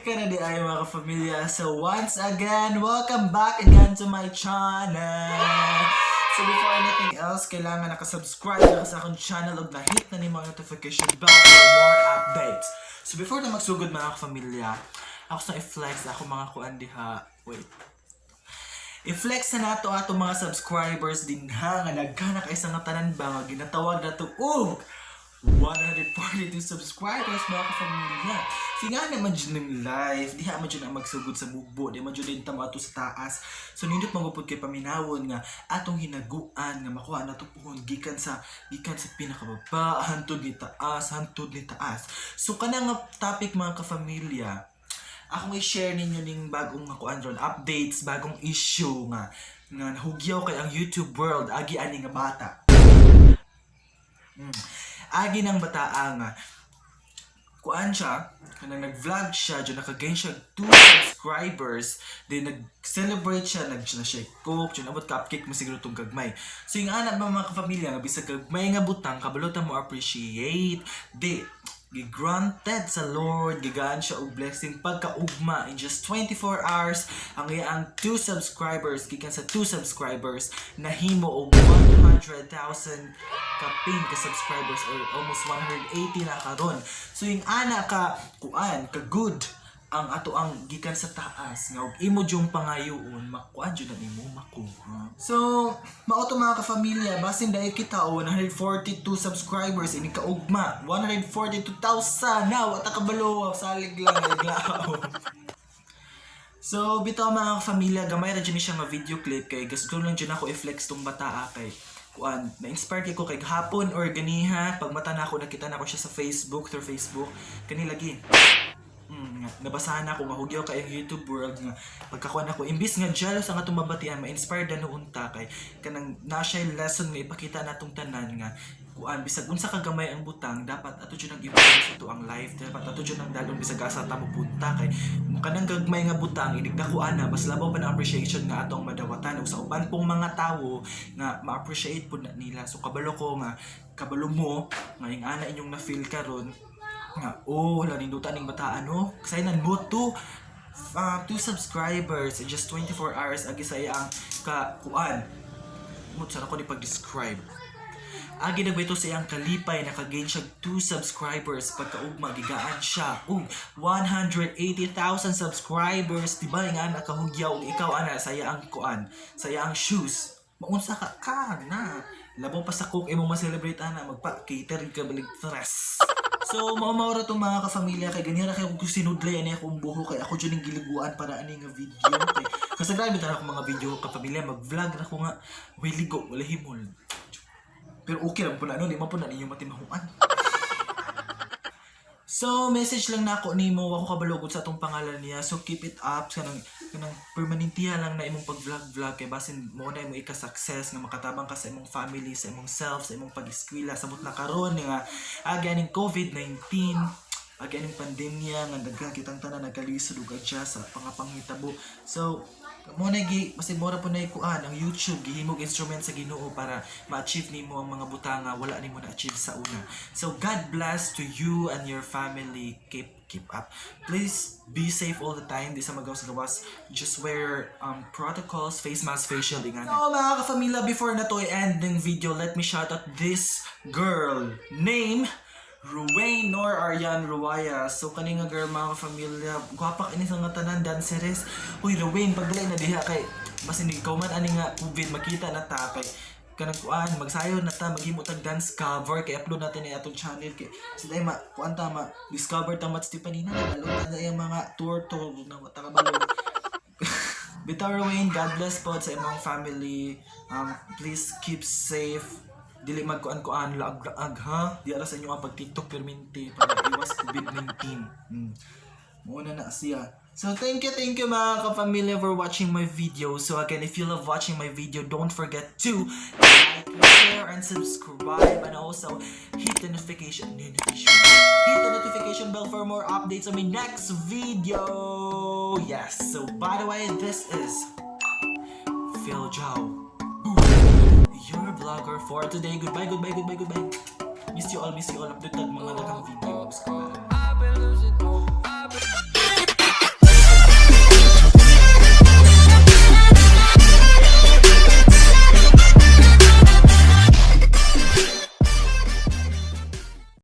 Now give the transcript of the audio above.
Ka na diay, mga kapamilya? So once again, welcome back again to my channel. So before anything else, kailangan nakasubscribe na ka sa akong channel ug na-hit na nimo ang notification bell for more updates. So before na magsugod, mga kapamilya, ako sa i-flex ako mga kuan diha. Wait. I-flex na nato ato mga subscribers din ha, nga nagkana kay sa nga tanan ba nga ginatawag nato og 142 subscribers, mga kapamilya. So nga naman dyan ng life, diha man dyan ang magsugod sa bugbo, di man dyan din tamo ato sa taas. So nindot magupod kay paminawon nga atong hinaguan nga makuha nato puhon gikan sa pinakababa hantod ni taas, hantod ni taas. So kana nga topic, mga kapamilya, akong i-share ninyo ning bagong nga kuan ron, updates, bagong issue nga nga nahugyaw kay ang YouTube world agi ani nga bata. Agi ng bataa nga kuan siya, kanang nag-vlog siya, dyan naka-gain siya 2 subscribers, then nag-celebrate siya, nag na siya coke, dyan abot cupcake mo siguro tong gagmay. So yung anak mga kapamilya, nga bisag gagmay nga butang, kabalo mo appreciate, di, granted sa Lord, gigaan siya og blessing pagkaugma in just 24 hours, ang iyang 2 subscribers, gikan sa 2 subscribers, nahimo og 100,000 kapin ka subscribers or almost 180 na karon. So yung ana ka kuan, ka good ang ato ang gikan sa taas nga og imo jung pangayoon, makuan jud na nimo makuha. So mao to, mga kapamilya, basin dahil kita o 142 subscribers ini kaugma 142,000 na wa ta kabalo, salig lang naglaw. So, bitaw, mga kapamilya, gamay ra jud ni siya nga video clip kay gusto lang jud ako i-flex tong bata kay kuan, na-inspire kay ko kay hapon or ganiha pag mata na ako, nakita na ako siya sa Facebook, through Facebook kani lagi. Nga, nabasahan ako nga hugyaw kay ang YouTube world nga pagkakuan ako, imbis nga jealous ang atong mabatian, ma-inspired na noon ta kay kanang na siya lesson nga ipakita natong tanan nga kuan, bisag unsa ka gamay ang butang, dapat ato jud ang i-focus ato ang life, dapat ato jud ang dalon bisag asa ta mopunta kay kanang gagmay nga butang inig dako ana, mas labaw pa na appreciation nga atong madawatan ug sa uban pong mga tawo nga ma-appreciate pud na nila. So kabalo ko nga kabalo mo nga yung ana inyong na-feel karon nga, oh, wala nindutan ning bataan, no, kasaynan mo to two subscribers in just 24 hours agi sa iyang ka kuan mo sa ako di pag-describe. Agi na ba ito sa iyang kalipay, nakagain siya 2 subscribers, pagkaugma gigaan siya ug 180,000 subscribers, di ba nga nakahugyaw? Ug ikaw ana sa iyang kuan, sa iyang shoes, maunsa ka ka na labaw pa sa coke imong ma-celebrate ana, magpa-cater ka balig tres. So, mao ra tong mga kapamilya kay ganyan ra kay kung sinudlay ani akong buho kay ako jud ning giliguan para ani nga video kay kasagaran bitaw ako mga video, kapamilya, mag-vlog ra ko nga way ligo, wala himol. Pero okay lang po na, no? Di man po na ninyo matimahuan. So, message lang na ako nimo, ako kabalugod sa atong pangalan niya. So, keep it up kanang kanang permanentiya lang na imong pag-vlog-vlog kay basin mo na imo ika-success nga makatabang ka sa imong family, sa imong self, sa imong pag-eskwela samot na karon nga agi aning COVID-19, agi aning pandemya nga daghan kitang tanan nagkalisod ug adjust sa pangapanghitabo. So, mo na gi basi mo ra po na ikuan ang YouTube, gihimog instrument sa Ginoo para ma-achieve nimo ang mga butanga wala nimo na-achieve sa una. So God bless to you and your family. Keep keep up. Please be safe all the time. Di sa magawas gawas. Just wear protocols, face mask, face shield, ingana. So mga ka-familya, before na to i-end ng video, let me shout out this girl name Ruwain Nor Aryan Ruwaya. So kani nga girl, mga ka-familya, gwapa kini sa nga tanan danceres. Uy Ruwain, pagdali na diha kay basin ikaw man ani nga COVID makita na ta kay kanang kuan, magsayo na ta, maghimo tag dance cover kay upload natin ni atong channel kay sila ma kuan ta, ma discover ta mat Stephanie na lalo na iyang mga tour tour na wata kabalo. Bitaw Ruwain, God bless po sa imong family. Please keep safe. Dili magkuan-kuan, laag-laag ha. Di ara sa inyo ang pag-TikTok perminti para iwas COVID-19. Muna na siya. So thank you mga kapamilya for watching my video. So again, if you love watching my video, don't forget to like, share, and subscribe. And also, hit the notification, hit the notification bell for more updates on my next video. Yes, so by the way, this is Phil Jow, your vlogger for today. Goodbye, goodbye, goodbye, goodbye. Miss you all, miss you all. Upload tag mga daghang videos. Bye.